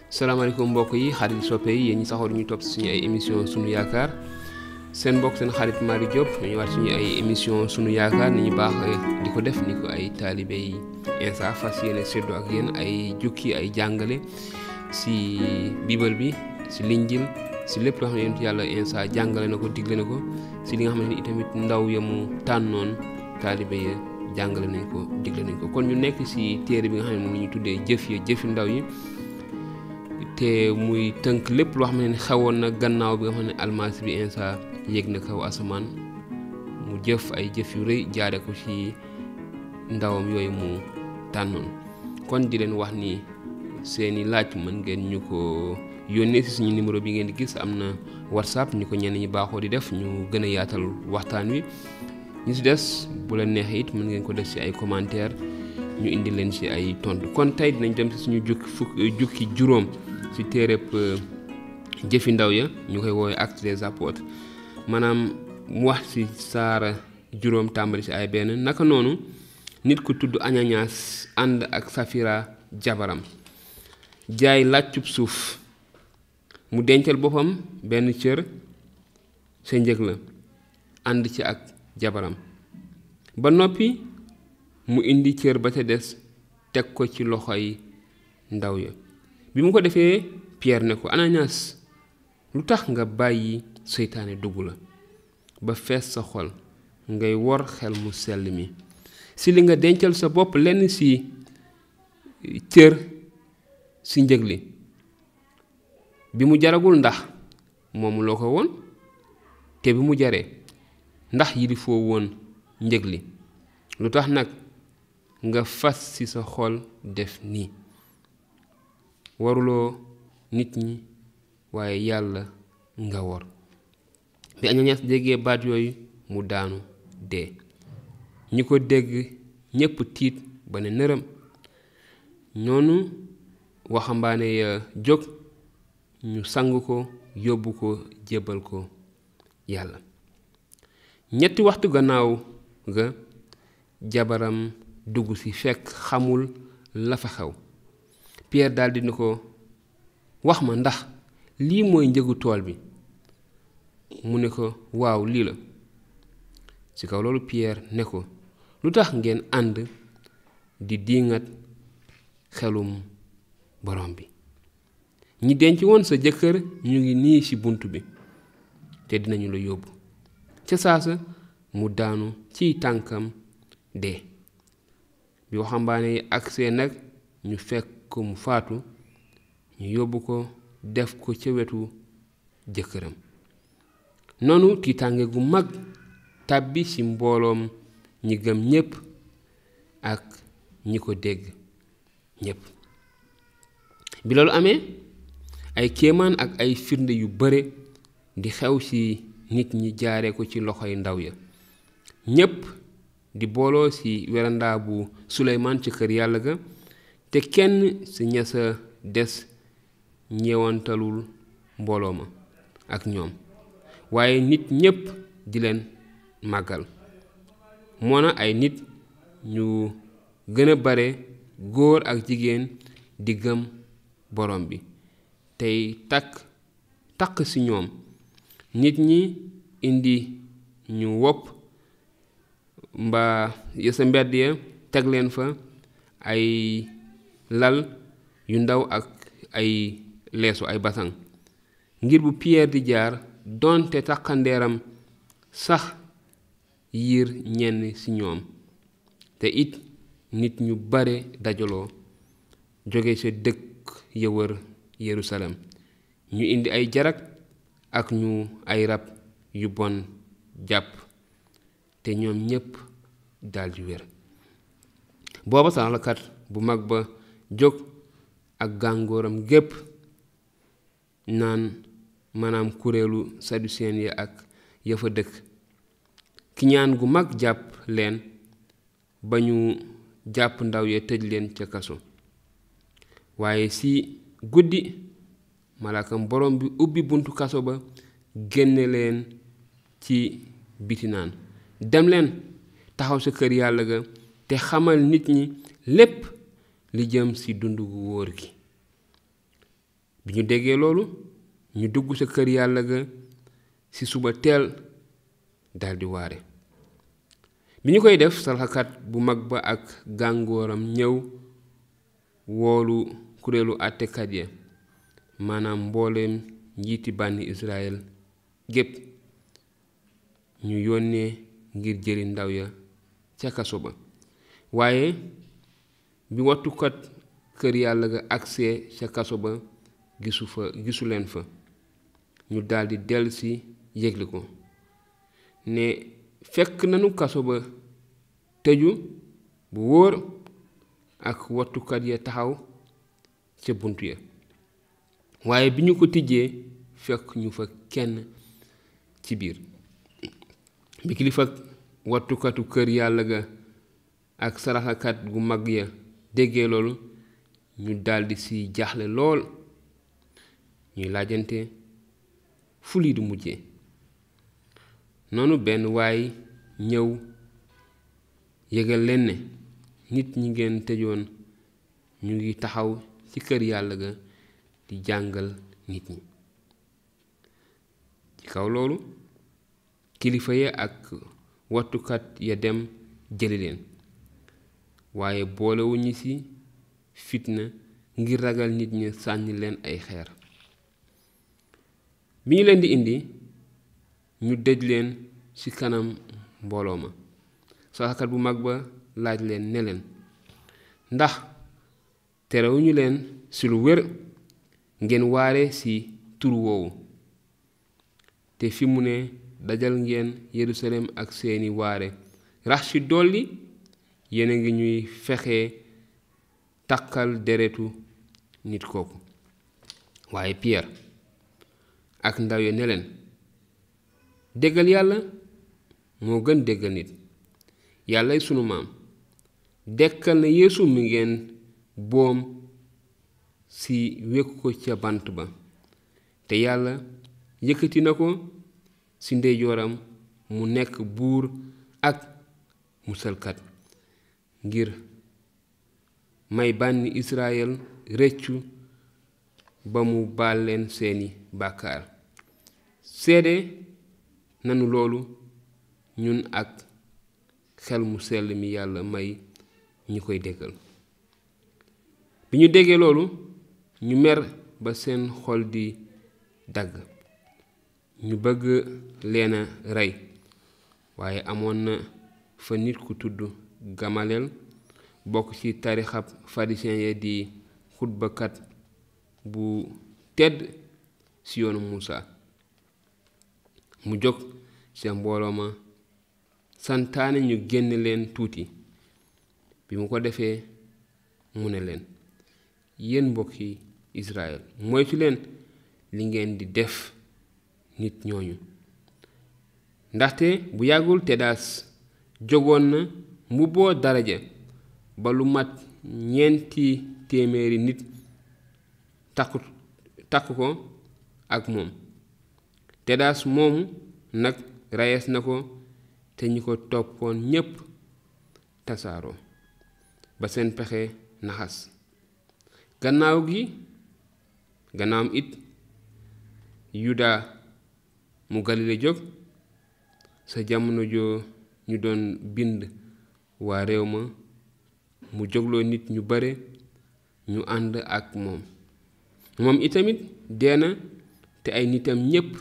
salaamaaleykum mbokk yi xarit soppe yi yéen ñi saxoon ñu topp suñu ay émission sunu yaakaar seen mbokk seen xarit Mari Diop ñu ñëwaat suñu ay émission sunu yaakaar ni ñu baax di ko def ni ko ay taalibe yi Insa fas yéene séddoo ak yéen ay jukki ay jàngale si bible bi si linjil si lépp loo xam ne yonent yàlla Insa jàngale na ko digle na ko si li nga xam ne itamit ndaw ya mu tànnoon taalibe ya jàngale nañ ko digle nañ ko kon ñu nekk si téere bi nga xam ne moom la ñuy tuddee jëfi ndaw yi te muy tënk lépp loo xam ne xewoon na gannaaw bi nga xam ne almasi bi Insa yéeg na kaw asamaan mu jëf ay jëf yu rëy jaare ko ci ndawam yooyu mu tànnoon kon di leen wax ni seeni laaj mën ngeen ñu ko yónnee ci suñu numéro bi ngeen di gis am na WhatsApp ñu ko ñenn ñi baaxoo di def ñu gën a yaatal waxtaan wi ñu ci des bu la neexee it mën ngeen ko def ci ay commentaire ñu indi leen ci ay tontu kon tey dinañ dem ci suñu jukki juróom ci téereb jëfi ndaw ya ñu koy woowee Actes des Apôtres maanaam mu wax ci saara juróom tàmbali ci ay benn naka noonu nit ku tudd Ananias ànd ak Safira jabaram jaay làccub suuf mu dencal boppam benn cër sa njëg la ànd ci ak jabaram ba noppi mu indi cër ba ca des teg ko ci loxoy ndaw ya bi mu ko defee Pierre ne ko Ananias lu tax nga bàyyi seytaane dugg la ba fees sa xol ngay wor xel mu sell mi si li nga dencal sa bopp lenn si cër si njëg li bi mu jaragul ndax moomu loo ko woon te bi mu jaree ndax yilifoo woon njëg li lu tax nag nga fas ci sa xol def nii waruloo nit ñi waaye yàlla nga wor bi Ananias déggee baat yooyu mu daanu dee ñi ko dégg ñépp tiit ba ne nërëm ñoonu waxambaane ya jóg ñu sang ko yóbbu ko jébbal ko yàlla ñetti waxtu gannaaw ga jabaram dugg ci fekk xamul la fa xew Pierre daldi ni ko wax ma ndax lii mooy njëgu tool bi mu ne ko waaw lii la ci kaw loolu Pierre ne ko lu tax ngeen ànd di diingat xelum borom bi ñi denc woon sa jëkkër ñu ngi nii ci bunt bi te dinañu la yóbbu ca saasa mu daanu ciy tànkam dee bi waxambaane yi agsee nag ñu fekk ko mu faatu ñu yóbbu ko def ko ca wetu jëkkëram noonu tiitaange gu mag tàbbi ci mbooloom ñi gëm ñépp ak ñi ko dégg ñépp bi loolu amee ay kéemaan ak ay firnde yu bare di xew ci nit ñi jaare ko ci loxoy ndaw ya ñépp di booloo ci werandaa bu Suleymaan ci kër yàlla ga te kenn ci ña sa des ñeewantalul mbooloo ma ak ñoom waaye nit ñépp di leen màggal moona ay nit ñu gën a bare góor ak jigéen di gëm borom bi tey takk ci ñoom nit ñi indi ñu wopp mbaa ya sa mbedd ya teg leen fa ay lal yu ndaw ak ay leesu ay basang ngir bu Pierre di jaar doonte takkandeeram sax yiir ñenn ci ñoom te it nit ñu bare dajaloo jóge ca dëkk ya wër Yerusalem ñu indi ay jarag ak ñu ay rab yu bon jàpp te ñoom ñépp daldi wér booba saraxlakat bu mag ba jóg ak gàngooram gépp naan maanaam kuréelu saducéen ya ak ya fa dëkk kiñaan gu mag jàpp leen ba ñu jàpp ndaw ya tëj leen ca kaso waaye ci guddi malaakam borom bi ubbi buntu kaso ba génne leen ci biti naan dem leen taxaw sa kër yàlla ga te xamal nit ñi lépp li jëm ci dund gu wóor gi bi ñu déggee loolu ñu dugg sa kër yàlla ga ci suba teel daldi waare. bi ñu koy def saraxakat bu mag ba ak gàngooram ñëw woolu kuréelu àttekat ya maanaam mbooleem njiiti bànni Israël gépp ñu yónnee ngir jëli ndaw ya ca kaso ba. waaye bi wattukat kër yàlla ga agsee ca kaso ba gisu leen fa. ñu daldi dellusi yégle ko ne fekk nanu kaso ba tëju bu wóor ak wattukat ya taxaw ca bunt ya. waaye bi ñu ko tijjee fekk ñu fa kenn ci biir. bi kilifa wattukatu kër yàlla ga ak saraxakat gu mag ya déggee loolu ñu daldi ci jaaxle lool. ñuy laajante fu lii du mujjee. noonu benn waay ñëw yëgal leen ne nit ñi ngeen tëjoon ñu ngi taxaw ci kër yàlla ga di jàngal nit ñi. ci kaw loolu kilifa ya ak wattukat ya dem jëli leen waaye boolewuñu ci fitna ngir ragal nit ñi sànni leen ay xeer. bi ñu leen di indi ñu dëj leen ci kanam mbooloo ma. saraxakat bu mag ba laaj leen ne leen ndax terewuñu leen ci lu wér ngeen waare ci tur woowu te fi mu ne dajal ngeen Yerusalem ak seeni waare rax ci dolli yéen a ngi ñuy fexe takkal deretu nit kooku. waaye Pierre ak ndaw ya ne leen déggal yàlla moo gën déggal nit. yàllay sunu maam dekkal na Yeesu mi ngeen boom ci wekku ko ca bant ba te yàlla yëkkati na ko ci ndeyjooram mu nekk buur ak musalkat ngir may bànni Israël rëccu ba mu baal leen seeni bàkkaar. seede nanu loolu ñun ak xel mu sell mi yàlla may ñi koy déggal. bi ñu déggee loolu ñu mer ba seen xol di dagg. ñu bëgg leena rey waaye amoon na fa nit ku tudd Gamaleel bokk ci tarixab pharisien ya di xutbakat bu tedd ci yoonu Muusa. mu jóg ca mbooloo ma santaane ñu génn leen tuuti. bi mu ko defee mu ne leen yéen mbokki Israël moytu leen li ngeen di def nit ñooñu ndaxte bu yàggul Tedaas jógoon na mbubboo daraja ba lu mat 400 nit takk ko ak moom. Tedaas moomu nag rayees na ko te ñi ko toppoon ñépp tasaaroo ba seen pexe naxas. gannaawam it Yuda mu Galile jóg sa jamono joo ñu doon bind waa réew ma mu jógloo nit ñu bare ñu ànd ak moom itamit dee na te ay nitam ñépp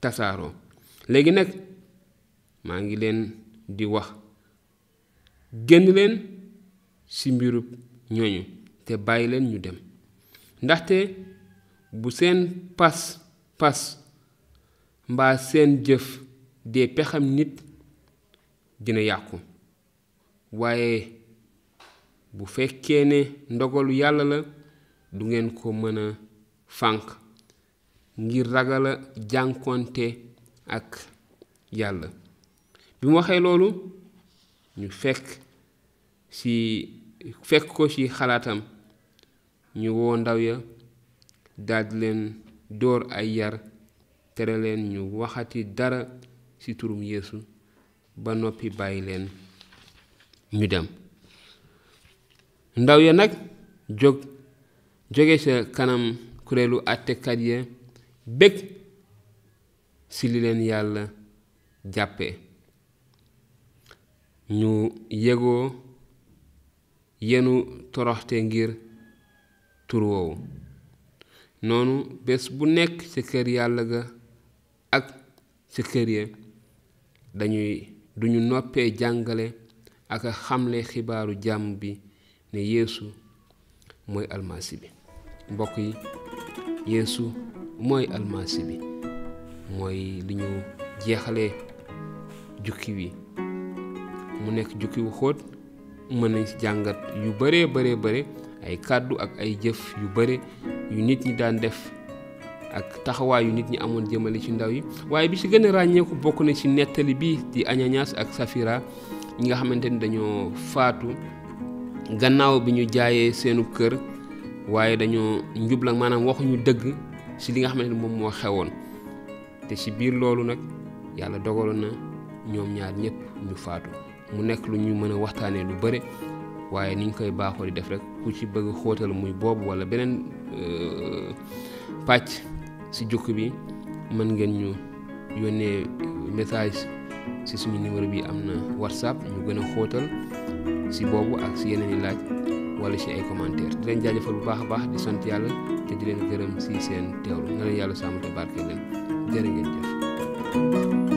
tasaaroo. léegi nag maa ngi leen di wax génn leen ci mbirub ñooñu te bàyyi leen ñu dem ndaxte bu seen pas mbaa seen jëf dee pexam nit dina yàqu waaye bu fekkee ne ndogalu yàlla la du ngeen ko mën a fànq ngir ragala jànkonte ak yàlla. bi mu waxee loolu ñu fekk ko ci xalaatam ñu woo ndaw ya daldi leen dóor ay yar tere leen ñu waxati dara ci turum Yeesu ba noppi bàyyi leen ñu dem. ndaw ya nag jóge ca kanam kuréelu àttekat ya bég ci li leen yàlla jàppee ñu yegoo yenu toroxte ngir tur woowu noonu bés bu nekk ci kër yàlla ga ak ci kër ya duñu noppee jàngale ak a xamle xibaaru jàmm bi ne Yeesu mooy almasi bi mbokk yi Yeesu mooy almasi bi mooy li ñu jeexalee jukki wi mu nekk jukki wu xóot mën nañ ci jàngat yu bare ay kàddu ak ay jëf yu bare yu nit ñi daan def ak taxawaay yu nit ñi amoon jëmale ci ndaw yi waaye bi ci gën a ràññeeku bokk na ci nettali bi di Ananias ak Safira ñi nga xamante ni dañoo faatu gannaaw bi ñu jaayee seenu kër waaye dañoo njublang maanaam waxuñu dëgg ci li nga xamante ni moom moo xewoon te ci biir loolu nag yàlla dogaloon na ñoom ñaar ñëpp ñu faatu mu nekk lu ñu mën a waxtaanee lu bare waaye niñ koy baaxoo di def rek ku ci bëgg xóotal muy boobu wala beneen pàcc ci jukk bi mën ngeen ñu yónnee message ci suñu numéro bi am na WhatsApp ñu gën a xóotal ci boobu ak ci yeneen i laaj wala ci ay commentaire di leen jaajëfal bu baax a baax di sant yàlla te di leen gërëm ci seen teewlu na leen yàlla sàmm te barke leen jërë ngeen jëf